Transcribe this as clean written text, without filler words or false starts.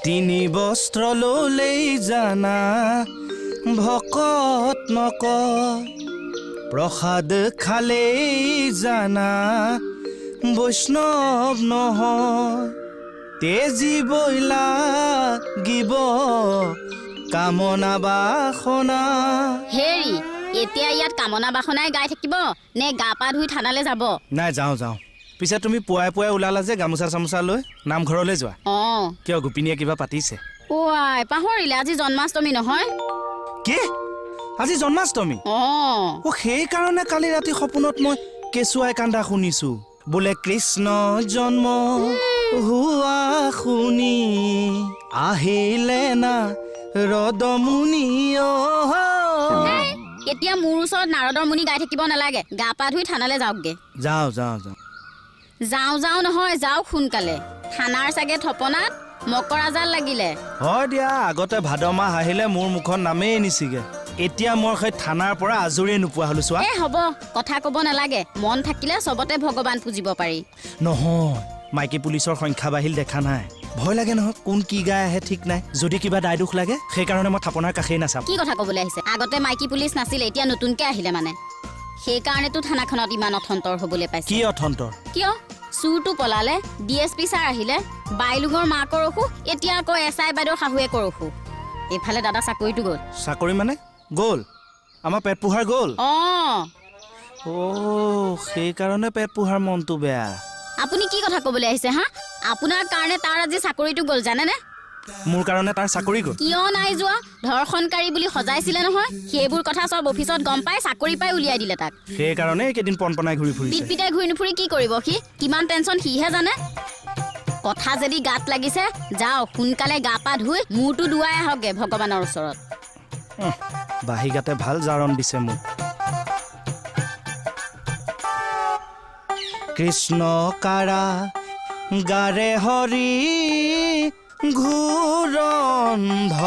তিনি বস্ত্ৰ ললেই জানা ভকত নকয়, প্ৰসাদ খালেই জানা বৈষ্ণৱ নহয়, তেজিবই লাগিব কামনা বাসনা। হেৰি, এতিয়া ইয়াত কামনা বাসনাই গাই থাকিব নে গা পা ধুই থানালৈ যাব? নাই, যাওঁ যাওঁ। পিছে তুমি পুৱাই পুৱাই ওলালা যে গামোচা চামোচা লৈ, নামঘৰলৈ যোৱা? অঁ। কিয়, গোপিনীয়ে কিবা পাতিছে? অ' আই, পাহৰিলে, আজি জন্মাষ্টমী নহয়। কি, আজি জন্মাষ্টমী? অঁ। অ, সেইকাৰণে কালি ৰাতি সপোনত মই কেঁচুৱাই কান্দা শুনিছো, বোলে কৃষ্ণ জন্ম হোৱা শুনি আহিলে না ৰদমুনি। হেই, এতিয়া মোৰ ওচৰত নাৰদৰ মুনি গাই থাকিব নালাগে, গা পা ধুই থানালৈ যাওকগে। যাওঁ যাওঁ যাওঁ। যাওঁ যাওঁ নহয়, যাওক সোনকালে। থানাৰ চাগে থপনাত মকৰা জাল লাগিলে। হয় দিয়া, আগতে ভাদ মাহ আহিলে মোৰ মুখত নামেই নিচিগে, এতিয়া মই সেই থানাৰ পৰা আজৰিয়ে নোপোৱা হলো। চোৱা। এ হ'ব, কথা ক'ব নালাগে, মন থাকিলে চবতে ভগৱান পুজিব পাৰি। নহয়, মাইকী পুলিচৰ সংখ্যা বাঢ়িল দেখা নাই? ভয় লাগে নহয়, কোন কি গাই আহে ঠিক নাই। যদি কিবা দায় দোষ লাগে, সেইকাৰণে মই থাপনাৰ কাষেই নাচাম। কি কথা ক'বলৈ আহিছে? আগতে মাইকী পুলিচ নাছিলে, এতিয়া নতুনকে আহিলে মানে, সেইকাৰণেতো থানাখনত ইমান অথন্তৰ হ'বলৈ পাইছে। কি অথন্তৰ? কিয়, চোৰটো পলালে, ডি এছ পি ছাৰ আহিলে, বাইলুঙৰ মাকৰ অসুখ, এতিয়া আকৌ এছ I বাইদেউৰ শাহুৱেকৰ অসুখ, এইফালে দাদা চাকৰিটো গ'ল। চাকৰি মানে গ'ল? আমাৰ পেট পোহাৰ গ'ল? অঁ। অ', সেইকাৰণে পেট পোহাৰ মনটো বেয়া। আপুনি কি কথা ক'বলৈ আহিছে হা? আপোনাৰ কাৰণে তাৰ আজি চাকৰিটো গ'ল জানেনে? মোৰ কাৰণে তাৰ চাকৰি গ'ল? কিয় নাই যোৱা, ধৰ্ষণকাৰী বুলি সজাইছিলে নহয়, সেইবোৰ কথা চব অফিচত গম পাই চাকৰি পাই উলিয়াই দিলে তাক। সেইকাৰণে এইকেইদিন পনপনাই ঘূৰি ফুৰিছে। পিট পিটাই ঘূৰি নুফুৰি কি কৰিব সি? কিমান টেনচন সিহে জানে। কথা যদি গাত লাগিছে, যাওক সোনকালে গা পা ধুই মূৰটো দুৱাই আহকগে ভগৱানৰ ওচৰত। বাঁহী গাতে ভাল জাৰণ দিছে মোক। কৃষ্ণ কাৰা গাৰে হৰি ঘূৰন্ধ